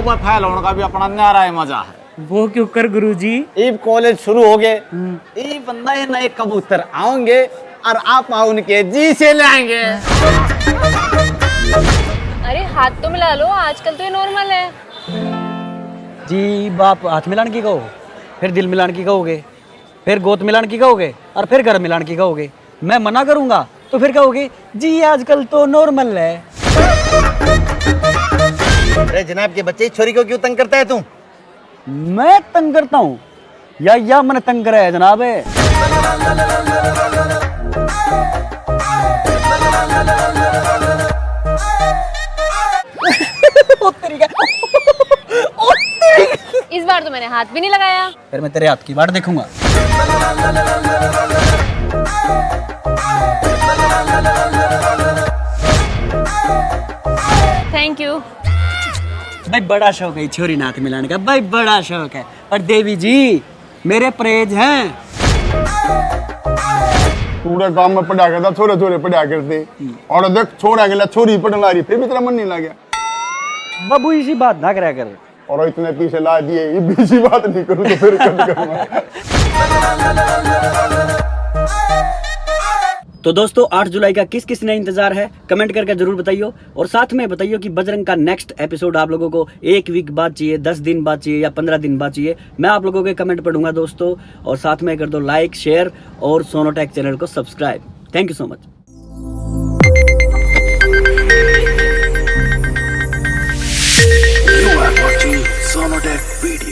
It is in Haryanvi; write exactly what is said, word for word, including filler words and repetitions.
वो फेल होने का भी अपना न्यारा ही मजा है। वो क्यों कर गुरुजी? इब कॉलेज शुरू हो गए, हम्म। इब नए नए कबूतर आओगे और आप उनके जी से लेंगे। अरे हाथ तो मिला लो, आजकल तो ये नॉर्मल है। जी, बाप हाथ मिलाने की कहो, फिर दिल मिलाने की कहोगे, फिर गोत मिलाने की कहोगे और फिर घर मिलाने की कहोगे। मैं मना करूंगा तो फिर कहोगे, जी आजकल तो नॉर्मल है। अरे जनाब के बच्चे, इस छोरी को क्यों तंग करता है तू? मैं तंग करता हूँ या या मैंने तंग करा है जनाब? ओ तेरी का, ओ तेरी का। इस बार तो मैंने हाथ भी नहीं लगाया। फिर मैं तेरे हाथ की बाट देखूंगा। Thank you. भाई बड़ा शौक है छोरी नाथ मिलाने का, भाई बड़ा शौक है। और देवी जी मेरे परहेज हैं। पूरे गांव में पढ़ा करता, छोरे छोरे पढ़ा करते। और देख, छोरा के लिए छोरी पढ़ने ला रही, फिर भी तेरा मन नहीं लग गया। बाबू इसी बात ना करा कर। और इतने पीछे ला दिए, ये भी इसी बात नहीं करूँ तो फिर कब करूँगा? तो दोस्तों, आठ जुलाई का किस किस ने इंतजार है, कमेंट करके जरूर बताइयो। और साथ में बताइयो कि बजरंग का नेक्स्ट एपिसोड आप लोगों को एक वीक बाद चाहिए, दस दिन बाद चाहिए या पन्द्रह दिन बाद चाहिए। मैं आप लोगों के कमेंट पढ़ूंगा दोस्तों। और साथ में कर दो लाइक, शेयर और सोनोटेक चैनल को subscribe. Thank you so much. You are watching Sonotech Video.